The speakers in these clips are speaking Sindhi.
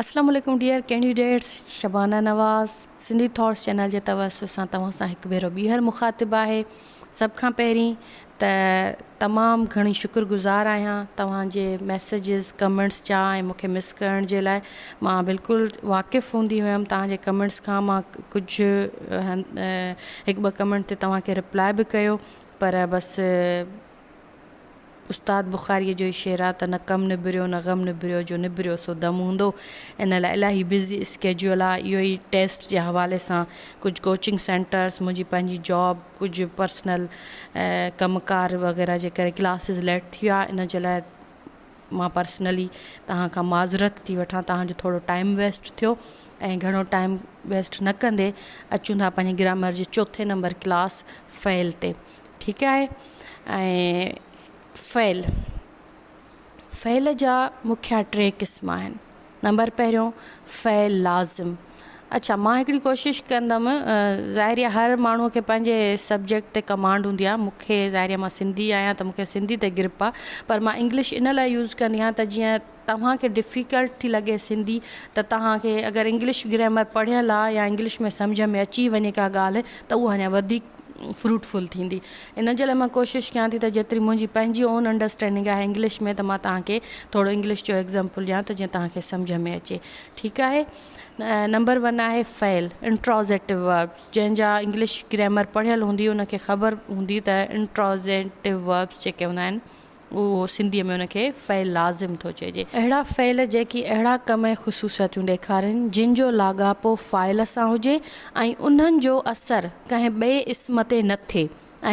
اسلام عليڪم dear candidates Shabana Nawaz Sindhi thoughts channel جي توسط سان توهان سان هڪ ڀيرو ٻيهر مخاطب آهي سڀ کان پهرين ته تمام گهڻي شڪر گذار آهيان توهان جي ميسيجز ڪمينٽس جا ۽ مونکي مس ڪرڻ جي لاء مان بلڪل واقف هوندي هيم توهان جي ڪمينٽس کان مان ڪجهه هڪ ٻه ڪمينٽ تي توهان کي رپلائي به ڪيو پر بس استاد بخاريء جو ئي شعر آ ته نه ڪم نبريو نه غم نبريو جو نبريو سو دم هوندو. ان لاء الاهي بزي اسڪيجوئل آ. اهو ئي ٽيسٽ جي حوالي سان ڪجهه ڪوچنگ سينٽرس، منهنجي پنهنجي جاب، ڪجهه پرسنل ڪم ڪار وغيره جي ڪري ڪلاسز ليٽ ٿي ويا ان جي لاء مان پرسنلي توهان کان معذرت ٿي وٺان توهان جو ٿورو ٽائيم ويسٽ ٿيو ۽ گهڻو ٽائيم ويسٽ نه ڪندي اچون ٿا پنهنجي گرامر جي چوٿين نمبر ڪلاس فعل تي. ٺيڪ آهي ۽ فعل، فعل جا مکيا ٽي قسم آهن. نمبر پهريون فعل لازم. اڇا مان هڪڙي ڪوشش ڪندم ظاهري آهي هر ماڻهو کي پنهنجي سبجيڪٽ تي ڪمانڊ هوندي آهي مون کي ظاهري آهي مان سنڌي آهيان ته مون کي سنڌي تي گرپ آهي پر مان انگلش ان لاء يوز ڪندي آهيان ته جيئن توهان کي ڊفيڪلٽ ٿي لڳي سنڌي ته توهان کي اگر انگلش گرامر پڙهيل آهي يا انگلش ۾ سمجهه ۾ اچي وڃي ڪا ڳالهه ته اها اڃا وڌيڪ فروٽفل ٿيندي ان جي لاء مان ڪوشش ڪيان ٿي ته جيتري منهنجي پنهنجي اون انڊرسٽينڊنگ آهي انگلش ۾ ته مان توهان کي ٿورو انگلش جو ايگزامپل ڏيان ته جيئن توهان کي سمجهه ۾ اچي ٺيڪ آهي نمبر ون آهي فعل انٽرازيٽو وربس جنهن جا انگلش گرامر پڙهيل هوندي ان کي خبر هوندي ته انٽرازيٽو وربس جيڪي هوندا آهن اهو سنڌيء ۾ ان کي فعل لازم ٿو چئجي. اهڙا فعل جيڪي اهڙا ڪم ۽ خصوصيتون ڏيکارين، جن جو لاڳاپو فاعل سان هجي ۽ انهن جو اثر ڪنهن ٻئي اسم تي نه ٿئي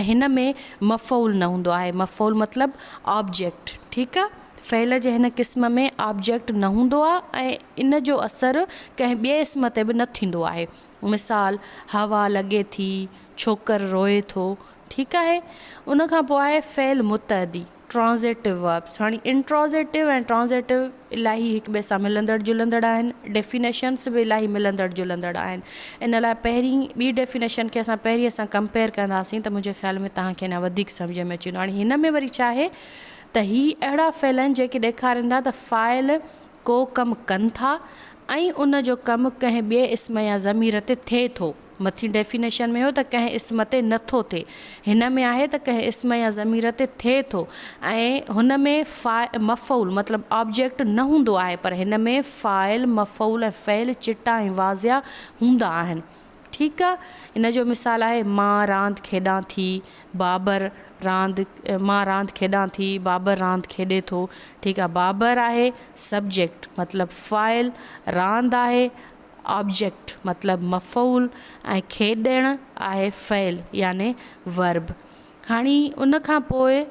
۽ هن ۾ مفعول نه هوندو آهي، مفعول مطلب آبجيڪٽ، ٺيڪ آ. فعل جي هن قسم ۾ آبجيڪٽ نه هوندو آ ۽ ان جو اثر ڪنهن ٻئي اسم تي به نه ٿيندو آهي. مثال، هوا لڳي ٿي، ڇوڪر روئي ٿو، ٺيڪ آهي. ان کان پوء آهي فعل متعدي، Transitive Verbs، هاڻي انٽرازيٽو ۽ ٽرانزيٽو الاهي هڪ ٻئي سان ملندڙ جلندڙ آهن، ڊيفينيشنس به الاهي ملندڙ جلندڙ آهن. ان لاء پهرين ٻي ڊيفينيشن کي اسان پهرين سان ڪمپيئر ڪنداسين ته منهنجي خيال ۾ توهان کي اڃا وڌيڪ سمجهه ۾ اچي ويندو. هاڻي هن ۾ وري ڇا آهي ته هي اهڙا فعل آهن جيڪي ڏيکارين ٿا ته فاعل ڪو ڪم ڪن ٿا ۽ ان جو ڪم ڪنهن ٻئي اسم يا ضمير تي ٿئي ٿو. مٿين ڊيفينيشن ۾ هيو ته ڪنهن اسم تي نه ٿو ٿئي. هن ۾ آهي ته ڪنهن اسم يا ضمير تي ٿئي ٿو ۽ هن ۾ فاع مفعول مطلب آبجيڪٽ نه هوندو آهي پر هن ۾ فاعل، مفعول ۽ فعل چٽا ۽ واضح هوندا آهن. ٺيڪ آ. ان جو مثال آهي مان راند کيڏان ٿي، بابر راند مان راند کيڏان ٿي، بابر راند کيڏي ٿو. ٺيڪ آ. بابر آهي سبجيڪٽ مطلب فاعل، راند آهي آبجيڪٽ مطلب مفعول ۽ کيڏڻ آهي فعل يعني Verb. هاڻي ان کان پوء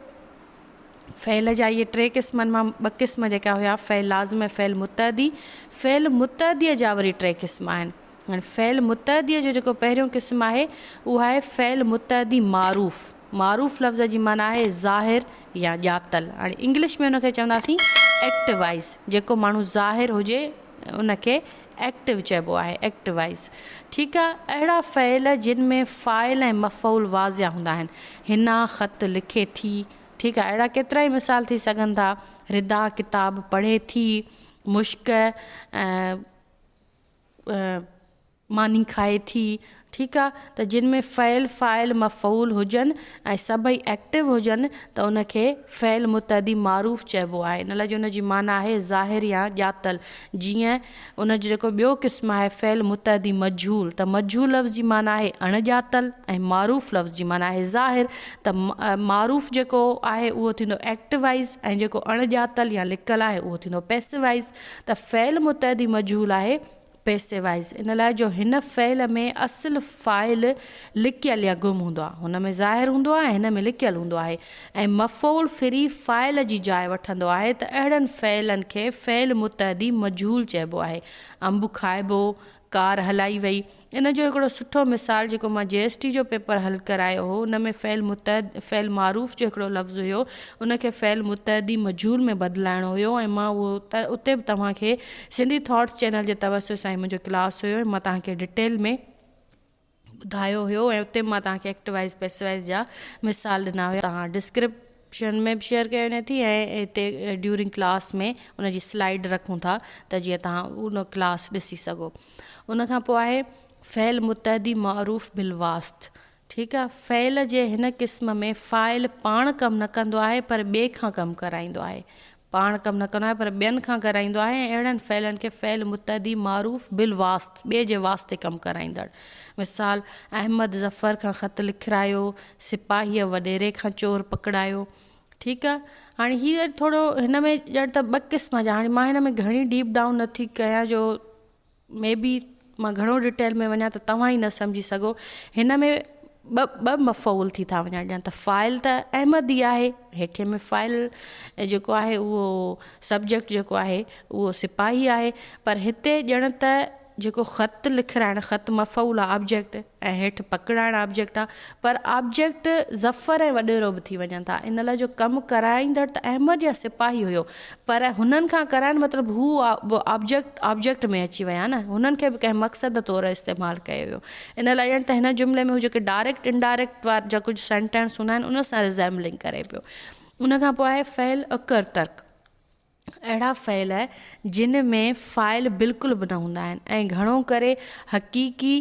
فعل جا اهي ٽي قسمن مان ٻه قسم جيڪا هيا فعل لازم ۽ فعل متعدي. فعل متعديء جا وري ٽي قسم آهن. هاڻي فعل متعديء جو جيڪو پهريون قسم آهي اهو آهي فعل متعدي معروف. معروف لفظ جي معنيٰ آهي ظاهر يا ڄاتل. هاڻي انگلش ۾ ان کي چونداسين Activise جيڪو ماڻهو ظاهر هجي ان کي ايڪٽو چئبو آهي، Activise. ٺيڪ آ، اهڙا فعل جن ۾ فاعل ۽ مفعول واضح هوندا آهن. حنا خط لکي ٿي. ٺيڪ آ، اهڙا ڪيترائي مثال ٿي سگهن ٿا. ردا ڪتاب پڙهي ٿي. مشڪ ماني کائي ٿي. ٺيڪ آ ته جن ۾ فعل، فاعل، مفعول هجن ۽ سڀئي ايڪٽو هجن ته ان کي فعل متعدي معروف چئبو آهي. ان لاء جو ان جي معنيٰ آهي ظاهر يا ڄاتل. جيئن ان جو جيڪو ٻيو قسم آهي فعل متعدي مجهول ته مجهول لفظ جي معنيٰ آهي اڻ ڄاتل ۽ معروف لفظ جي معنيٰ آهي ظاهر ته معروف جيڪو آهي اهو ٿيندو ايڪٽوائز ۽ جيڪو اڻ ڄاتل يا لڪل آهي اهو ٿيندو پيسوائز ته فعل متعدي مجهول آهي Passive ان لاء جو هن فعل ۾ اصل فاعل لڪيل يا گم هوندو آهي. هن ۾ ظاهر هوندو آهي ۽ هن ۾ لڪيل هوندو آهي ۽ مفعول ڦري فاعل جي جاء وٺندو آهي ته اهڙن فعلن کي فعل متعدي مجهول چئبو آهي. انب کائبو، ڪار هلائي وئي. ان جو هڪڙو سٺو مثال جيڪو مان جي ايس ٽي جو پيپر حل ڪرايو هو ان ۾ فعل متعد فعل معروف جو هڪڙو لفظ هيو ان کي فعل متعدي مجهول ۾ بدلائڻو هيو ۽ مان اهو اتي به توهان کي سنڌي ٿاٽس چينل جي توسط سان هي منهنجو ڪلاس هيو ۽ مان توهان کي ڊٽيل ۾ ٻڌايو هيو ۽ اتي به مان توهان کي ايڪٽوائز پيسوائز جا مثال ڏنا هيا توهان ڊسڪرپ. ڊسڪرپشن ۾ به شيئر ڪئي وڃي ٿي ۽ هتي ڊيورنگ ڪلاس ۾ ان جي سلائيڊ رکون ٿا ته جيئن توهان ان ڪلاس ڏسي سگهو. ان کان پوء آهي فعل متعدي معروف بالواسط ٺيڪ آ فعل جي هن قسم ۾ فاعل پاڻ ڪم نه ڪندو آهي پر ٻئي کان ڪم ڪرائيندو آهي پاڻ ڪم نه ڪندو آهي پر ٻين کان ڪرائيندو آهي ۽ اهڙن فعلن کي فعل متعدي معروف بالواسط ٻئي جي واسطي ڪم ڪرائيندڙ مثال احمد ظفر کان خط لکرايو سپاهيء وڏيري کان چور پڪڙايو ٺيڪ آ هاڻي هي ٿورو هن ۾ ڄڻ ته ٻه قسم جا هاڻي مان هن ۾ گهڻي ڊيپ ڊائون نٿي ڪيان جو مي بي مان گهڻو ڊيٽيل ۾ وڃان ته توهان ئي نه سمجهي سگهو. هن ۾ ٻه مفعول ٿي ٿا وڃن ڄڻ ته فاعل ته احمد ئي آهي هيٺين ۾ فاعل جيڪو آهي اهو سبجيڪٽ جيڪو آهي اهو سپاهي آهي پر هتي ڄڻ ته جيڪو خط لکرائڻ خط مفعول آهي آبجيڪٽ ۽ هيٺ پڪڙائڻ آبجيڪٽ آهي پر آبجيڪٽ ظفر ۽ وڏيرو به ٿي وڃن ٿا ان لاء جو ڪم ڪرائيندڙ ته احمد يا سپاهي هيو پر هنن کان ڪرائڻ مطلب هو به آبجيڪٽ آبجيڪٽ ۾ اچي ويا نه هنن کي به ڪنهن مقصد طور استعمال ڪيو ويو ان لاء ڄڻ ته هن جملي ۾ هو جيڪي ڊائريڪٽ انڊائريڪٽ وارا جا ڪجهه سينٽينس هوندا آهن ان سان ريزيمبلنگ ڪري پيو ان کان پوء آهي فعل اڪر ترڪ اهڙا فعل جن ۾ فاعل بلڪل به نه هوندا آهن ۽ گهڻو ڪري حقيقي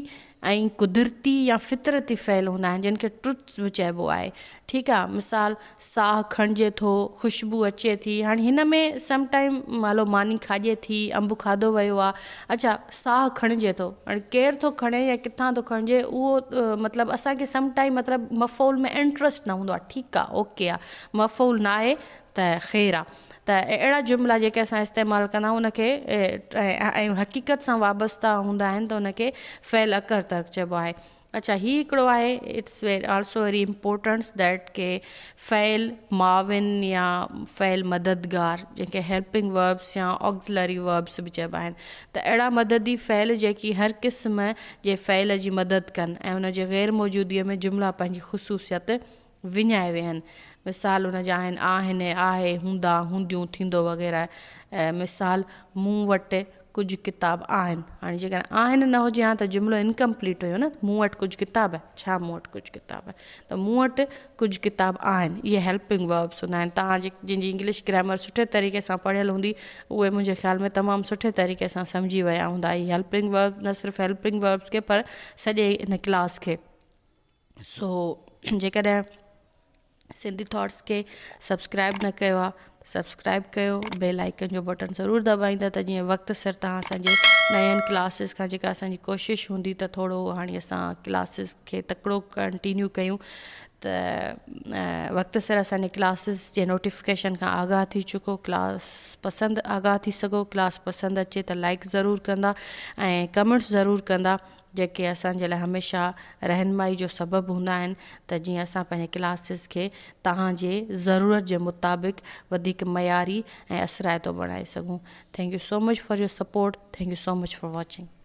۽ قدرتي يا فطرتي فعل هوندا آهن جن کي ٽروٿس به چئبو آهي ٺيڪ آهي مثال ساهه کڻجي ٿو خوشبو اچي ٿي هاڻي هن ۾ سم ٽائيم هلو ماني کاڄي ٿي انب کاڌو ويو آهي اڇا ساهه کڻجي ٿو هاڻي ڪير ٿو کڻي يا ڪٿان ٿو کڻجي اهو مطلب اسانکي سم ٽائيم مطلب مفعول ۾ انٽرسٽ نه هوندو آهي ٺيڪ آهي اوڪي آهي مفعول نه آهي ته خير آ ته اهڙا جملا جيڪي اسان استعمال ڪندا آهيون ان کي ۽ حقيقت سان وابسته هوندا آهن ته ان کي فعل اڪر ترڪ چئبو آهي اڇا هي هڪڙو آهي it's also very importance that ڪي فعل معاون يا فعل مددگار جنهن کي هيلپنگ وربس يا آگزلري وربس به چئبا آهن ته اهڙا مددي فعل جيڪي هر قسم جي فعل جي مدد ڪن ۽ ان جي غير موجودگي ۾ جملا پنهنجي خصوصيت وڃائي ويهن. مثال ان جا آهن، آهن، آهي، هوندا، هونديون، ٿيندو وغيره. مثال، مون وٽ ڪجهه ڪتاب آهن. هاڻي جيڪڏهن آهن نه هجي ها ته جملو انڪمپليٽ هيو نه. مون وٽ ڪجهه ڪتاب، ڇا مون وٽ ڪجهه ڪتاب؟ ته مون وٽ ڪجهه ڪتاب آهن. اهي هيلپنگ وربس هوندا آهن. توهان جن جي انگلش گرامر سٺي طريقي سان پڙهيل هوندي اهي منهنجي خيال ۾ تمام سٺي طريقي سان سمجهي ويا هوندا. هي هيلپنگ ورب نه صرف هيلپنگ وربس کي پر سڄي هن ڪلاس کي. سو جيڪڏهن سنڌي ٿاٽس کي سبسڪرائب نه ڪيو آهي ته سبسڪرائب ڪيو بيل آئيڪن جو بٽڻ ضرور دٻائيندا ته جيئن وقت سر تهان اسانجي نين ڪلاسز کان جيڪا اسانجي ڪوشش هوندي ته ٿورو هاڻي اسان ڪلاسز کي تڪڙو ڪنٽينيو ڪيون ته وقت سر اسانجي ڪلاسز جي نوٽيفڪيشن کان آگاهه ٿي چڪو ڪلاس پسند آگاهه ٿي سگهو ڪلاس پسند اچي ته لائڪ ضرور ڪندا ۽ ڪمينٽس ضرور ڪندا جيڪي اسان جي لاء هميشه رهنمائي جو سبب هوندا آهن ته جيئن اسان پنهنجي ڪلاسز کي توهان جي ضرورت جي مطابق وڌيڪ معياري ۽ اثرائتو بڻائي سگهون thank you so much for your support thank you so much for watching.